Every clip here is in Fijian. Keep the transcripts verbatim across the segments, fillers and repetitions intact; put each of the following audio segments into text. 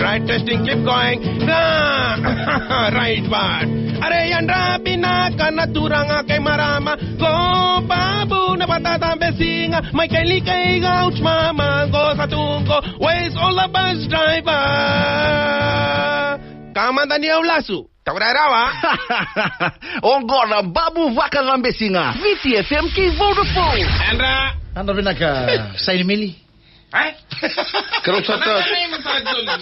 I testing, keep going. Ah, right, but are yadra vinaka na turaga kei marama. Ko Babu na vata cabe siga, mai keli kei gauch mama, ko sa tu qo, where's all the bus driver? Ka mada ni au lasu. Taura rawa. Oqo na Babu Vakacabesiga, Viti F M kei Vodafone. Yadra. Yadra vinaka, Saini Mili. E? Keirau sa ta.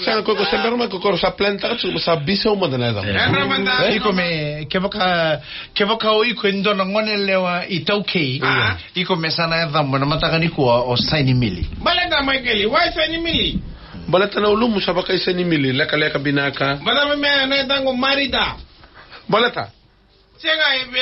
Sega, ko iko se bera mai, ko iko sa plan taka tu, sa bisi au mada na yacamu. Yadra mada. E? Iko me, kevaka, kevaka o iko e dua na gone lewa iTaukei. Ah. Iko me sa na yacamu ena mataka nikua o Saini Mili. Baleta Maikeli, why Saini Mili? Baleta na ulumu sa vaka i Saini Mili, lekaleka vinaka. Baleta me na yacaqu Marida. Baleta. Sega, e, e,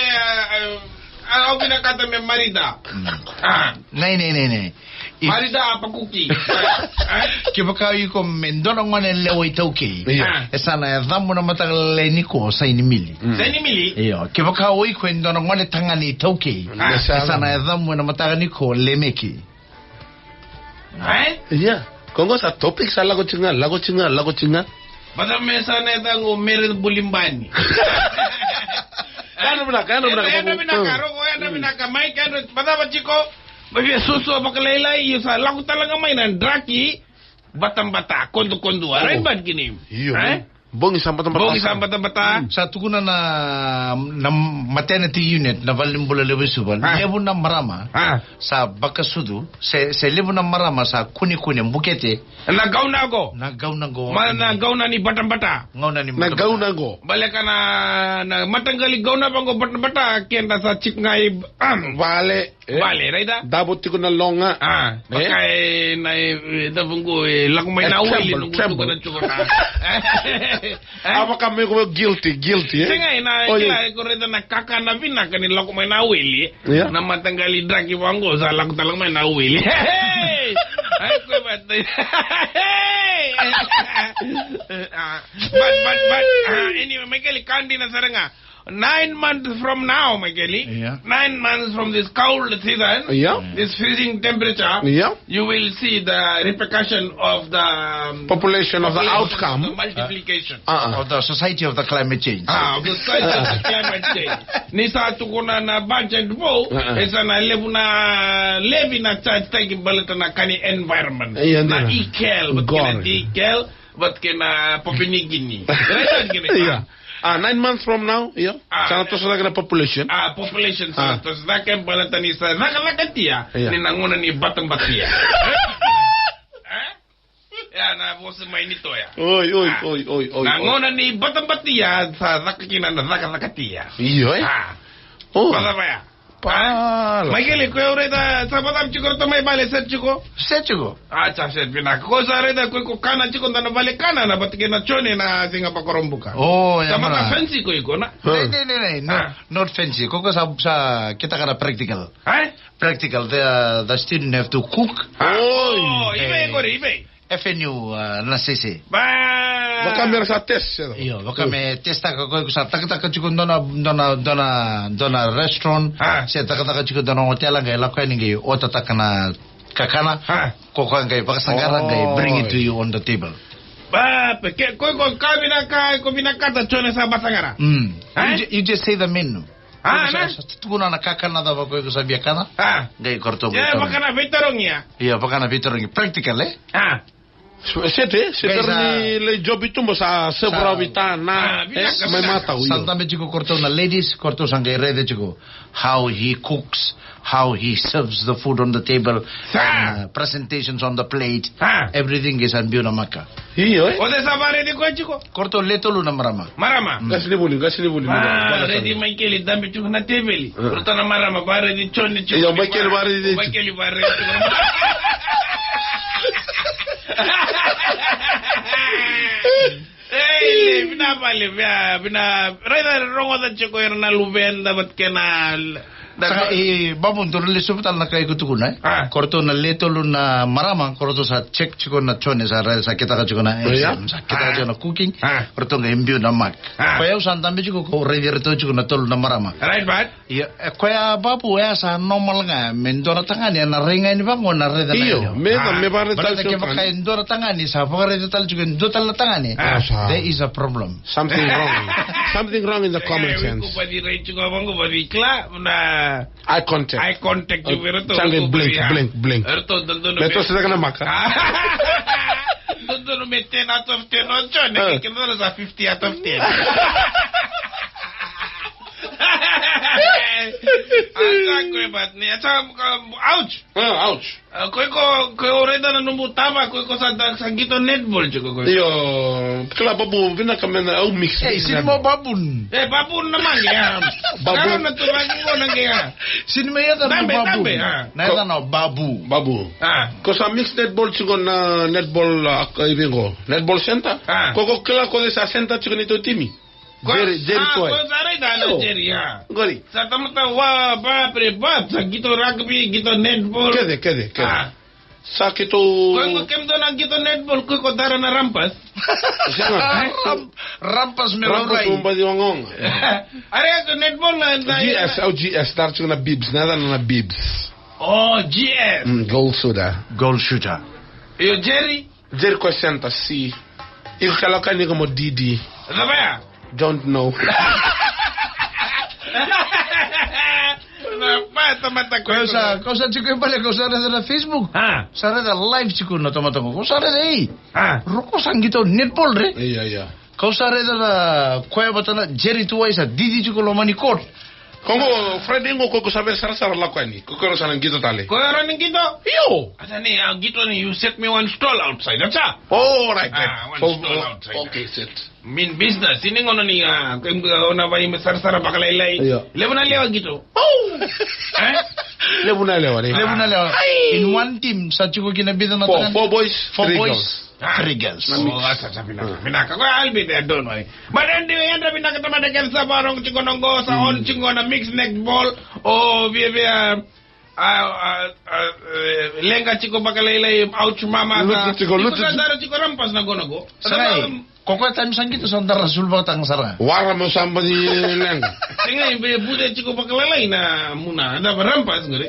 e, au vinakata me Marida. Mm. Ah. Nei, nei, nei, nei. I- Marida apa kuki? Eh? Kevaka iko me dua na gone lewa iTaukei. Io. Ah. E sa na yacamu ena mataka lailai nikua o Saini Mili. Mm. Saini Mili? Io. Kevaka o iko e dua na gone tagane iTaukei. Ah. E sa na yacamu ena mataka nikua o Lemeki. Ai? Ia. Ko qo sa topic sa lako tiko ga, lako tiko ga, lako tiko ga. Baleta me sa na yacaqu Mere Bulibani. Yadra vinaka, yadra vinaka, yadra vinaka, mm. Roko, yadra vinaka, Mike, yadra, baleta tiko. Mai via suasua vakalailai, io sa lako tale ga mai na draki, batabata, kodukodua. Right, bad ki name. Io. Eh? Bogi sa batabata. Bogi sa batabata. Mm. Sa tukuna na, na maternity unit, na valenibula levu e Suva. Ah. Levu na marama. Ah. Sa vakasucu, se, se levu na marama sa kunekune, bukete. Na gauna qo. Na gauna qo. Ma na gauna ni batabata. Gauna ni batabata. Na gauna qo. Baleta na, na mataqali gauna vaqo batabata, keda sa tiko ga i, um, vale. E? Vale, raita? Davo tiko na loga. Ah, e? Vaka e na, e, e, davo qo, e, lako mai na wili, tremble, noqu tremble. Tuka na tuka na. E? A vaka me ko guilty, guilty, e? Sega, e na, oi, kila, e ko raita na kakana vinaka ni lako mai na wili. Ia. Na mataqali draki vaqo, sa lako tale mai na wili. Hey! Ai, ko e vata. Hey! Ah, but, but, but, ah, anyway, Michael, ka dina sara ga. Nine months from now, Michael, yeah, nine months from this cold season, yeah, this freezing temperature, yeah, you will see the repercussion of the, um, population, of the population, outcome, the multiplication. Uh, uh, uh. Of the society of the climate change. Ah, of the society of the climate change. Ni sa tukuna na budget vou, uh, uh, e sa na levu na levy na charge taki baleta na ka ni environment. Yeah, na, yeah. Ikel, but kena ikel. Vata kei na Papua New Guinea. Right, right, kena. Ia. Ah, nine months from now, ia. Ah, sa na toso cake na population. Ah, population sa na toso cake, baleta ni sa cakacakatia, ia, ni na gauna ni batabatia. Eh? Ia, na vosa mai ni toya. Oi, oi, ah, oi, oi, oi, na oi. Gauna ni batabatia, sa caka kina na cakacakatia. Io, eh? Ah. Oh. Vata vaya. Pa, ah, Michael, ko e au raica, sa vacava tiko ratou mai vale, set tiko? Set tiko. Ah, sa set vinaka. Ko sa raica ko iko kana tiko dua na vale kana na vata kei na Jone na siga Vakaraubuka. Oh, ia. Sa mara fancy ko iko na? Nei, nei, nei, nei. No, ah, not fancy. Ko ko sa, sa kitaka na practical. Eh? Practical. The, the student have to cook. Ah. Oh, i vei, eh, qori, i vei? F N U, ah, Nasese. Ba! Vaka me ra sa test, se. Io, vaka me test taka ko iko sa takataka tiko dua na, dua na, dua na, dua na restaurant. Ah. Se takataka tiko dua na hotel, qai lako yani qai otataka na kakana. Ah. Ko koya qai vakasaqara, qai bring it to you on the table. Ba, pe ke, ko, ko ka vinaka, ko vinakata Jone sa vakasaqara. Mm. Ah? You ju-, you just say the menu. Ah, na? Sa, sa tukuna na kakana cava ko iko sa via kana. Ah. Qai ko ratou qai kana. Ia, vaka na veitarogi ya. Ia, vaka na veitarogi. Practical, eh? Ah. Sete, sete, qai sa ni lai jobi tu mo sa serve rawa vei ta na, ah, vinaka, eh, mai matau, io. Sa dabe tiko ko ratou na ladies, ko ratou sa qai raica tiko how he cooks, how he serves the food on the table, sa, and, uh, presentations on the plate. Ah. Everything is on biu na maka. Io, eh? O cei sa vakaraici koya tiko? Ko ratou le tolu na marama. Marama? Mm. Qasenivuli, qasenivuli. Ah, raici Michael dabe tiko na teveli. Mm. Ko ratou na marama vakaraici Jone tiko. Io, Michael vakaraici. Michael vakaraici tiko. Ei, le, vinaka vale, via, vina, raica rogoca tiko era na luveda vata kei na Saka, e, Babu, dou lesuva tale na ka iko tukuna, e? Ah. Ko ratou na le tolu na marama, ko ratou sa check tiko na Jone, sa ra-, sa kitaka tiko na, e, Oi, ya? Sa kitaka tiko na cooking. Ah. Ko ratou qai biu na mark. Ah. Koya au sa dabe tiko, ko raici iratou tiko na tolu na marama. Right, but Ia, e, koya Babu, e, sa normal ga me dua na tagane ena rai ga ni vaqo na raica na Io, yalewa. Me da, Ah. me vare Baleta tale kevaka tale. E dua na tagane sa vakaraica tale tiko e dua tale na tagane, Ah, sa. There is a problem. Something wrong. Something wrong in the common Eh, sense. Ko baci rai tiko vaqo, baci kila, na Eye contact. Eye contact, Uh, vei ratou, Jone ratou blink, baci, ah. Blink, blink. Ratou dodonu Me me tosa cake na maka. Ah. Dodonu me ten out of ten o Jone, Ah. Ke dodonu sa fifty out of ten. Ata ko e bat ni, ata, um, ouch. Ah, ouch. Ah, ko iko, ko o raica na nomu tama, ko iko sa da, sa qito netball tiko ko. Io, kila Babu, vinaka me na au mix. Ei, sini mo Babu. E, Babu na mage, ya. Babu. Sara na tu mage, mo na ge, ya. Sini me ya da Babu. Dabe, dabe, ah. Na ya da na Babu. Babu. Ah. Ko sa mix netball tiko na netball, ah, ka ivingo. Netball center. Ah. Ko, ko kila ko sa center tiko ni to timi. Ko Jerry, Jerry ah, Toy. Ko sa raica na Io. Jerry, ya. Qori. Sa tamata wa, ba, pre, ba, sa qito rugby, qito netball. Kece, kece, kece. Ah. Sa qito Ko iko kemudou na qito netball, ko iko dara na rampas. Sega. Ram-, rampas me Rampas laurai. Mo baci wagoga. Are qito netball na, na G S, au G S, dara tiko na bibs, na, na, na bibs. Oh, G S. Mm, goal shooter. Goal shooter. Io, Jerry? Jerry ko center, si. Iko kila ka ni ko mo D D. Cava ya? Don't know. Na pa tamata ko Ko sa, ko sa tiko i bale, ko sa raica na Facebook. Ha. Sa raica live tiko na tamata ko. Ko sa raica, ei. Ha. Roko sa qito netball re. Ia, ia. Ko sa raica na koya vata na Jerry Tuwai sa D D tiko loma ni court. Ko qo Friday qo ko, ko sa vei sarasara lako yani. Ko ko sa na qito tale. Ko era ni qito? Io. Ata ni, ah, qito ni, you set me one stall outside. Ata. Oh, right, right. Ah, one So, stall oh, outside. Okay, set. Mean business. Ini gauna ni, ah, ko, ah, o na vei me sarasara vakalailai. Io. Levu na lewa qito. Oh. Eh? Levu na lewa, ne? Levu na lewa. Ai. In one team, sa tiko kina vica na Four, tagane? Four boys, Four three boys, girls. Ah. Three girls. Oh, asa, sa vinaka. Ah. Vinaka. Ko I'll be there, don't worry. But anyway, yadra vinaka tamata kece sa vakarorogo tiko qo, sa on tiko na mix netball. O via via, ah, ah, ah, eh, leqa tiko vakalailai, ouch mama, Lutu sa tiko, lutu tiko. Sa dara tiko rampas na gauna qo. Sa Sa, um, ko koya taimi sa qito sa dara sulu vakataka sara. Wara mo sa baci leqa. Sega, e bude tiko vakalailai na muna, da rampas qori.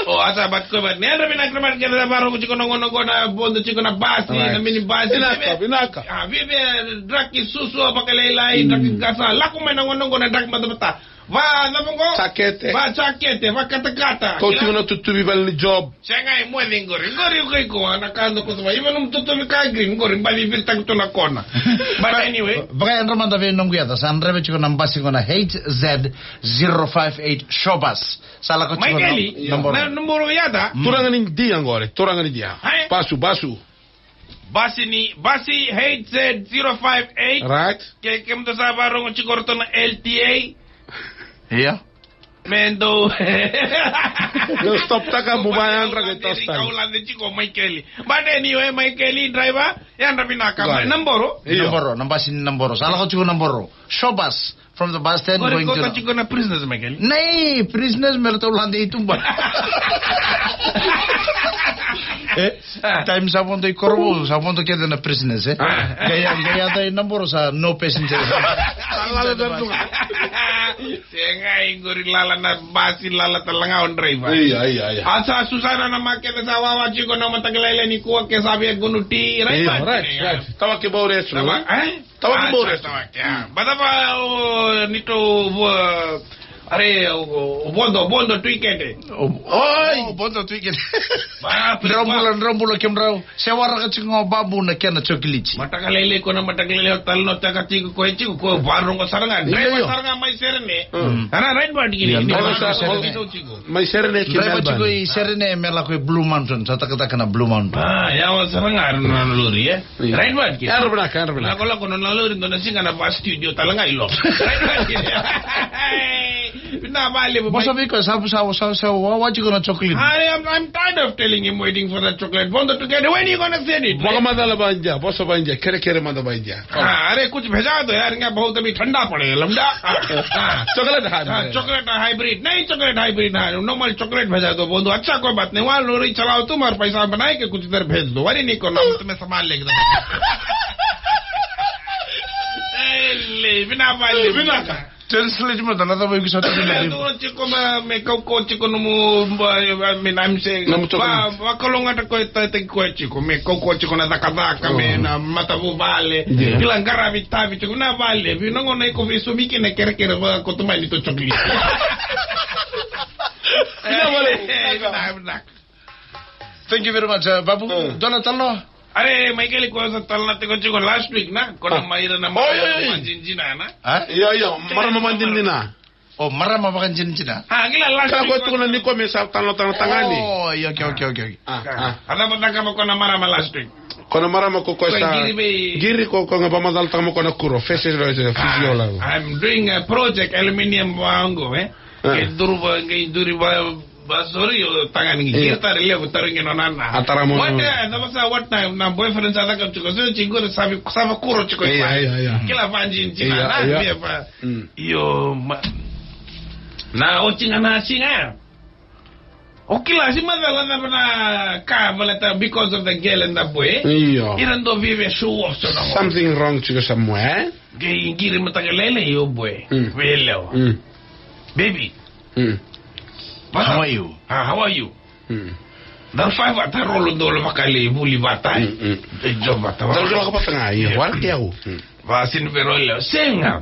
O, asa, but ko, but ni yadra vinaka tamata kece sa vakarorogo tiko qo, qo na bodo tiko na basi, Right. na mini basi. Vinaka, vinaka. Ah, via via draki susu vakalailai, draki gasa, lako mai na gauna qo na draki matamata. Va, na vango? Jakete. Va jakete, va katakata. Ko Kila? Tiko na tutuvi vale ni job. Sega e moce qori. Qori ko iko, na ka dou kosova. Even um tutuvi ka green, qori baci viritaki tu na kona. But anyway. Vakayadra mada vei noqu yaca, sa draiva tiko na basi qo na H Z zero five eight Showbus. Sa lako tiko Maikeli, na, na boro. Na, na boro yaca? Mm. Turaga ni Dia qori, turaga ni Dia. Hai. Basu, basu. Basi ni, basi H Z zero five eight. Right. Ke, kemudou sa vakarorogo tiko ratou na L T A. Ia. Me dou. Dou stop taka, mo vakayadra ke tosta. Kau lade tiko Maikeli. But anyway, Maikeli, driver, yadra vinaka. Right. Na boro? Io. Na boro, na basi ni na boro. Sa lako tiko na boro. Showbus. From the bus stand Qori going to kota the tiko na prisoners, Michael. Nei, prisoners me ratou lade i tuba. Eh, Ah. Time sa vodo i Korovou, sa vodo kece na prisoners, eh. Ah. Qai, qai yaco i na boro sa no passengers. Sa lala na tuga. Sega, i qori lala na basi, lala tale ga o driver. Ia, ia, ia. A sa Susana na makete sa wawa tiko na mataka lailai nikua ke sa via gunuti, right? Ia, right, right. Tawa ke bau resu. Tawa, eh? Tawa ke bore. Tawa ke, ah. Bata va, o, ni to, vo-, are, o, o, vodo, vodo tu i kete. O, oi! O, vodo tu i kete. Va, drau bula, drau bula kemudrau. Se waraka tiko ga o Babu na kena chocolate. Mataka lailai ko na mataka lailai o talanoataka tiko ko e tiko ko varongo sara ga. Io, io. Driver sara ga mai Serene. Mm. Ana, right, but kini. Io, ni driver sara ga. Mai Serene ki Melbourne. Driver tiko i Serene me lako i Blue Mountain, sa takataka na Blue Mountain. Ah, yawa sara ga na lori, eh? Io. Right, but kini. Yadra vinaka, yadra vinaka. Lako, lako, nona lori, dua na siga na va studio tale ga i loma. Right, but kini. Na vale, vosa vei koya, sa, sa, sa, sa wawa tiko na chocolate. I am, I'm tired of telling him waiting for the chocolate. Vodo together, when you gonna send it? Vakamacala vaqo, vosa vaqo, kerekere mada vaqo. Ah, अरे कुछ भेजा दो यार, यहाँ बहुत अभी ठंडा पड़ेगा, लमडा। Ah, ah. Chocolate hybrid. Ah, chocolate hybrid. नहीं, chocolate hybrid नहीं, normal chocolate भेजा दो, बोल दो, अच्छा कोई बात नहीं, वहाँ लोरी चलाओ तुम और पैसा बनाए के कुछ इधर भेज दो, वरी नहीं करना, मैं तुम्हें सामान लेके दूँ। Ele, vina vale. Vina. Translate mada na cava iko sa tukuna. Dua tiko me, me kaukaua tiko nomu, ba, ba, me na mse. Nomu tiko. Ba, ba, vakalougatataki koya tiko me kaukaua tiko na cakacaka, me na matavuvale. Yeah. Kila qaravi tavi tiko na vale. Vina gona iko veisumi kina kerekere vakakoto mai ni to chocolate. Vina vale. Eh, vina, vina. Thank you very much, uh, Babu. Mm. Dua na talanoa? Are, Michael, ko sa talanoa tiko tiko last week, na? Ko na, ah, mai ira na, oh, io, io, io, madinadina, na? Ah? Io, io, marama madinadina. Oh, marama vakadinadina. Ah, kila last week. Kila ko tukuna ni ko me sa talanoa, talanoa tagane. Oh, io, okay, okay, okay, okay. Ah, ah. Ada mo taka mo ko na marama last week. Ko na marama ko, ko sa qiri vei, qiri ko, ko ga vakamacala taka mo ko na kuro. Fese, fese, fese, ah, fese, la. I'm doing a project, aluminium wango, eh? Ah. Ke duru va, ke duri va, Ba, sorry, o tagane qi. Io. Kira tara levu, tara qi nona na. A tara mo. What, eh, na vasa, what na, na boyfriend sa caka tiko. So, tiko, sa vi, sa vakuro tiko. Io, io, io. Kila vanji, tiko, io, na, io. Via va. Mm. Io, ma. Na, o tiko na siga. O kila, si macala na, na ka, baleta because of the girl and the boy. Io. Ira dau viavia show off, so na. Something wrong tiko somewhere. Qai qiri mataka lailai o boy. Mm. Vei yalewa. Mm. Baby. Mm. How are you? Ah, how are you? Mm. Daru fai vata, rolo dolo vakale, vuli vata. Mm, mm. E jo vata. Daru lako vata ga, io. Io. Waraki au. Mm. Va sini vei rolo, sega.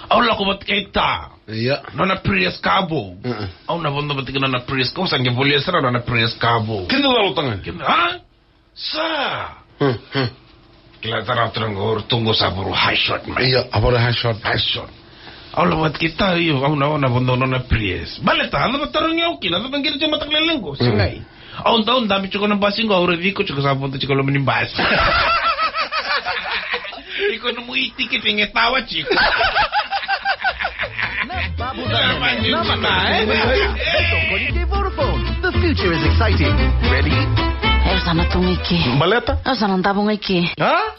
Au lako vata kei ta. Io. Nona Prius ka vou. Mm, mm. Au na vodo vata kei nona Prius ka vou, sa qai volia sara nona Prius ka vou. Kina lalo tagane. Kina, ha? Sa. Hmm, hmm. Kila tara tara qo, o ratou qo sa voro high shot mai. Io, a voro high shot. High shot. Au lako vata kei ta, io, au na, au na vodo nona Prius. Baleta, a cava tarogi au kina, a cava qiri tiko mataka lailai qo, hmm, segai. Au dau dabe tiko na basi qo, au raici iko tiko sa vodo tiko loma ni basi. Iko nomu itikiti qai tawa tiko. Na Babu Zanene, na mata, eh? Tokoni kei Vodafone. The future is exciting. Ready? Au sa na tu ga i ke. Baleta? Au sa na davo ga i ke. Ha?